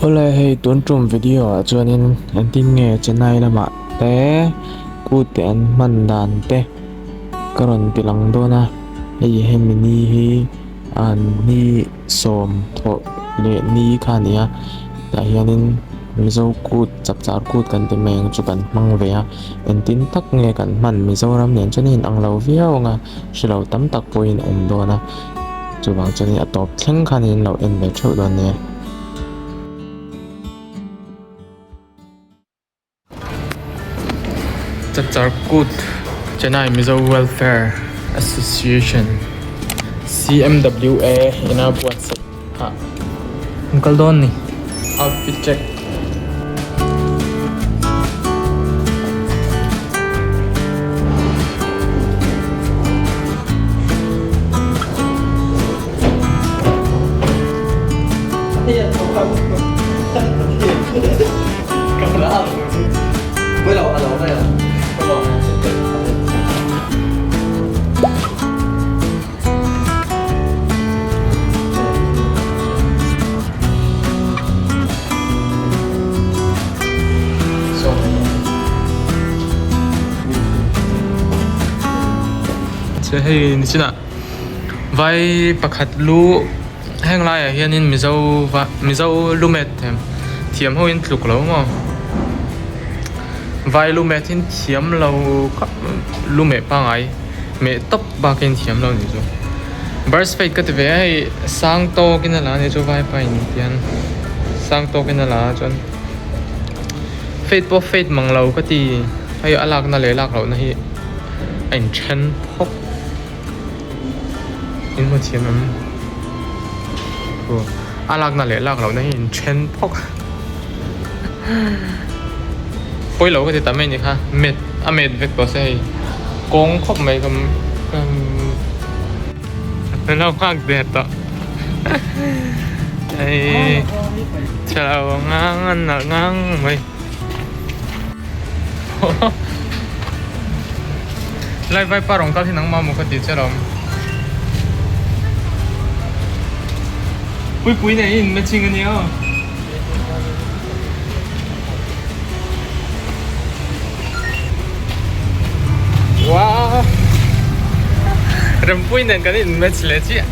Awle hei tun tum video ah chuanin engtin nge Chennai lamah te kut te an hman dan te ka rawn ti lang dawn a, hei hemi ni hi an ni sawm thawh leh ni kha a ni a tah hianin Mizo kut chapchar kut kan ti mai ang chu kan hmang ve a engtin tak nge kan hman Mizoram nen chuan a inang lo viau ang a hrelo tam tak pawhin a awm dawn a. Chuvang chuanin a tawp thleng khan in lo en ve theuh dawn nia. Chapchar Kut Chennai Mizo Welfare Association CMWA ina buatsaih ah an kal dawn ni. Outfit check. Che hei ni chinah vai pakhat lu heng laiah hianin mizo va mizo lu met thiam ho in tluk lo maw vai lu met hi thiam lo khawp lu meh pangngai meh tawp bakin thiam lo ni chu birth fate ka ti ve a hei sang tawkin a la a ni chu vaipa in tihian sang tawkin a la a chuan fate pawh fate mang lo ka ti hei a lakna leh lak lohna hi a inthen phawk in hmu thiam em a lakna leh lak lohna hi a inthen phawk pawi lo ka ti ta mai a ni kha met a met vek tawh se hei kawng khawp mai ka ka lo nghak der tawh hei chhelo ngang a nalh ngang mai lai vaipa rawng kal hi nangmah maw ka tih che lawm puipui nen in matching a nia aw. Wow! Rempui nen kan in match leh chiah.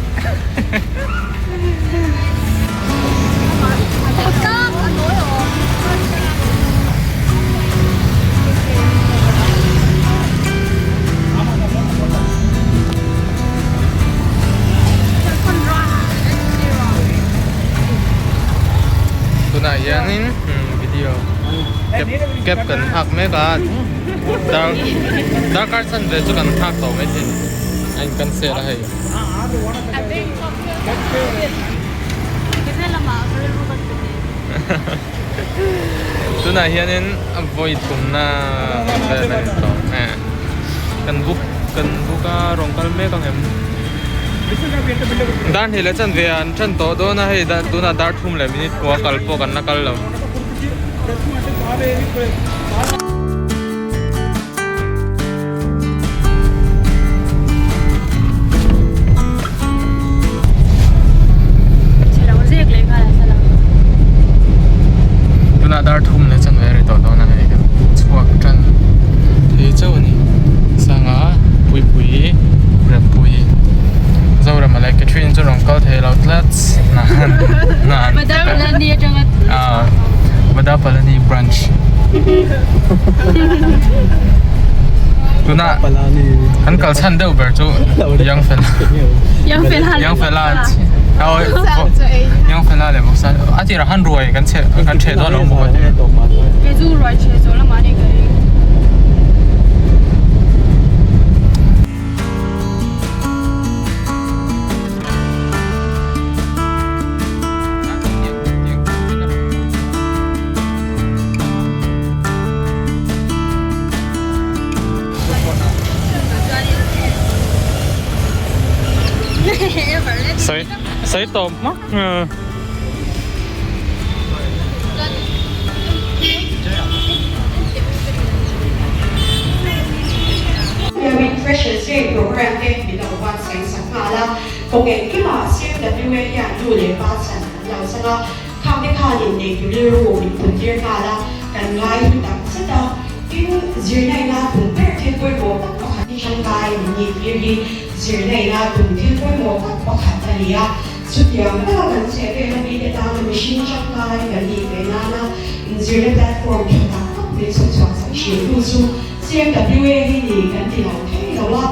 Tunah hianin video cap cap kan nghak mek a dar darkar chanve chu kan nghak tawh mai thei a in cancel a hei. Tunah hianin a vawi thumna vel a ni tawh kan book kan book a rawn kal mek ang em. Dar hnih leh chanve ah an tan tawh dawn a hei tunah dar thum leh minute pawh a kal pawh kan la kal lo. Tunah dar thum leh chanve a ri tawh dawn a hei kan chhuak tan thei chauh a ni sanga puipui rempui Zorama leh Catherine chu rawn kal thei lo tlat Vadapalani branch tunah kan kal chhan deuh ber chu Young Fella Young Fella Young Fella leh bawk sa a tirah khan ruai kan chhe kan chhe dawn lo maw Kei chu ruai chhe zawh lamah a ni ka ring. Sawi sawi tawp hmak. Freshers Day Programme te min lo buatsaih sak nghal a, kawng engkimah CMWA hian nu leh pa chhan an lo chang a, khang te khanin neitu rilru min put tir nghal a, kan ngai hlu tak zet a. Tin, zirna ina tum ber thil pawimawh tak pakhat hi tangkai min nih tir hi zirna ina tum thil pawimawh tak pakhat a ni a. Chutiang taka kan chhehvela mite tana mihring tangkai kan nih ve nana inzirna platform tha tak tak min chhawpchhuak sak hriltu chu CMWA hi ni kan ti lo thei lo a.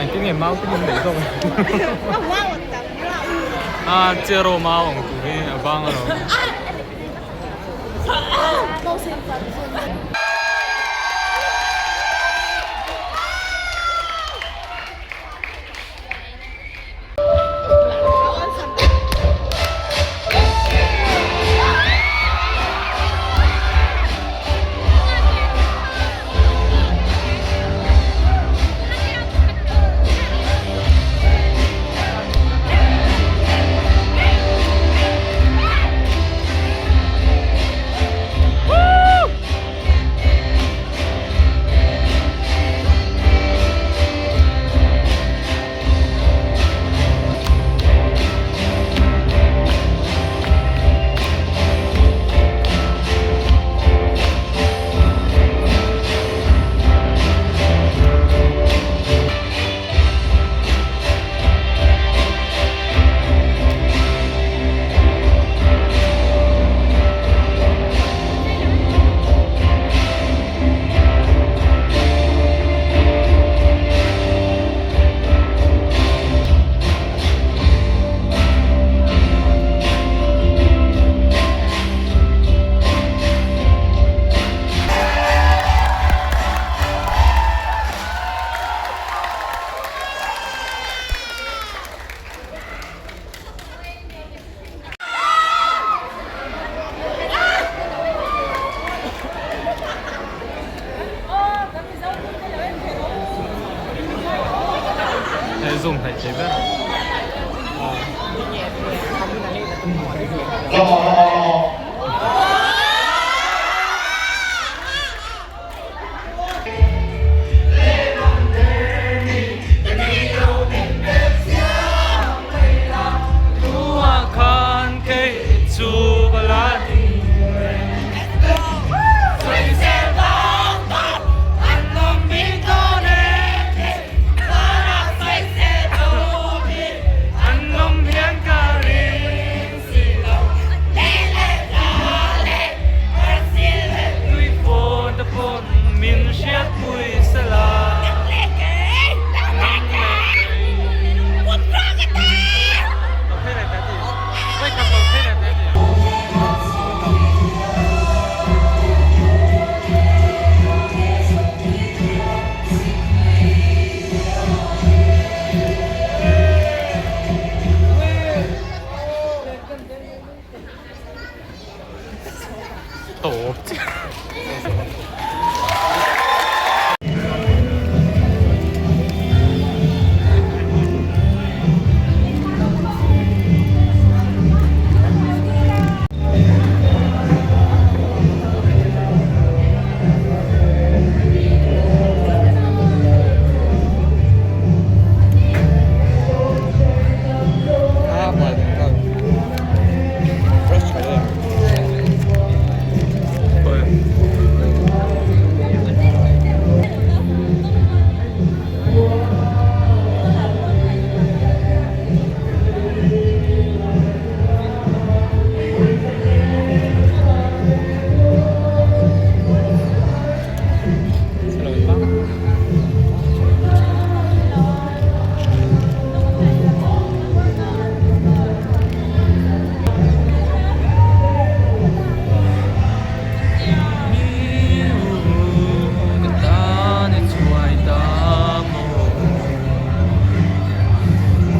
Engtin nge mau te hi an neih zawk a chero mau ang tur hi a vang alawm.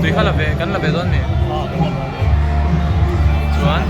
Tui kha la ve kan la ve dawn mi chuan.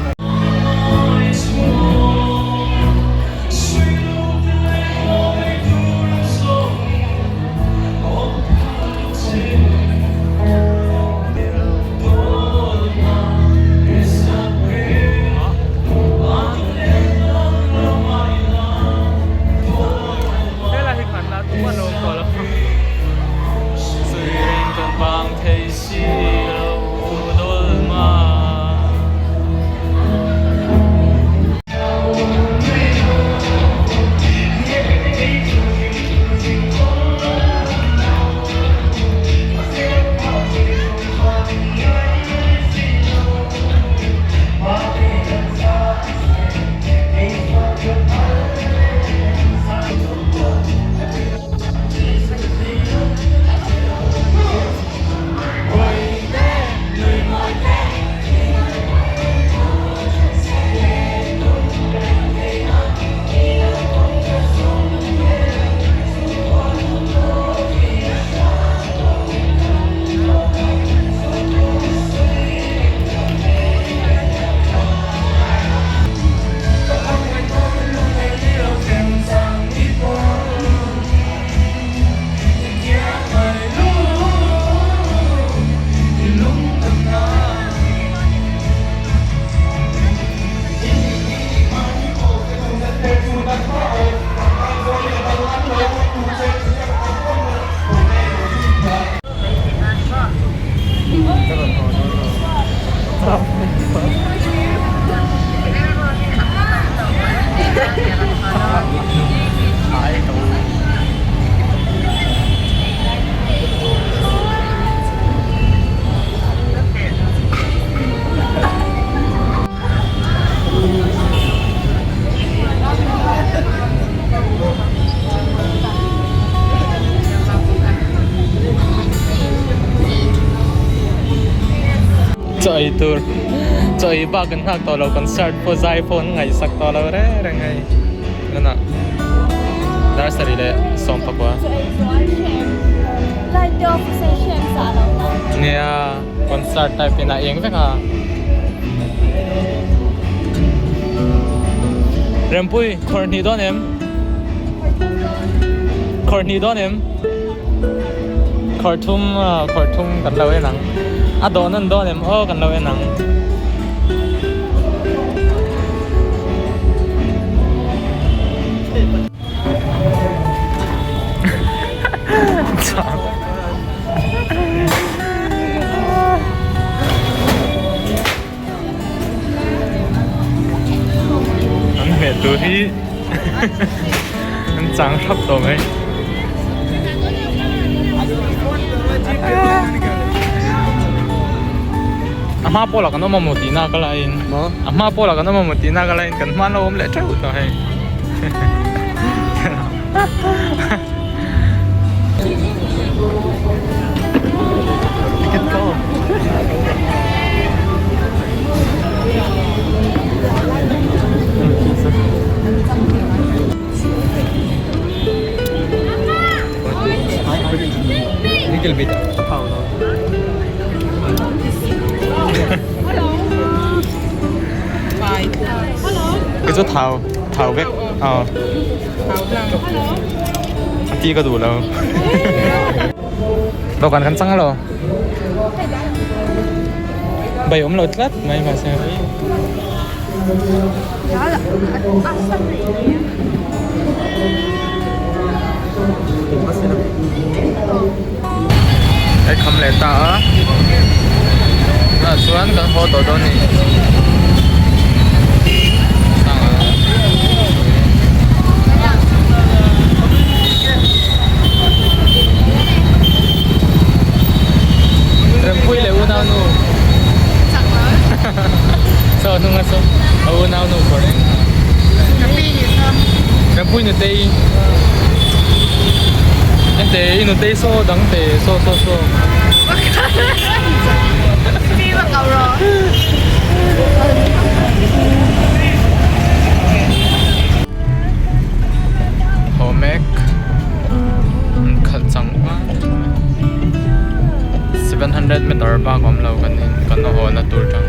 Chaw ei tur chaw ei bak kan nghak tawh lo concert pawh zai pawh an ngaihsak tawh lo reng reng hei tunah dar sarih leh sawmpakua nia concert type in a eng vek a Rempui khawr hnih dawn em khawr hnih dawn em khawr thum khawr thum kan lo en ang a dawh nawn dawn em aw kan lo en ang. Chang. An hmeh tur hi an chang hrap tawh mai. A hma pawlah kan awm a maw tihna ka laiin a hma pawlah kan awm a maw tihna ka laiin kan hma an lo awm leh teuh tawh hei. Little bit. Cái chỗ thảo thảo vek ờ a ti ka duh lo dawhkan kan chang alo bai awm lo tlat mai mahse hei kham leh ta a tunah chuan kan haw tawh dawn a ni. Rempui leh unau nu Saw hnung a saw a unau nu kawr eng Rempui nutei Ente i nutei saw dang te saw saw saw Haw mek an khalh chang a 700 meter bak awm lo kan in kan haw na tur tang.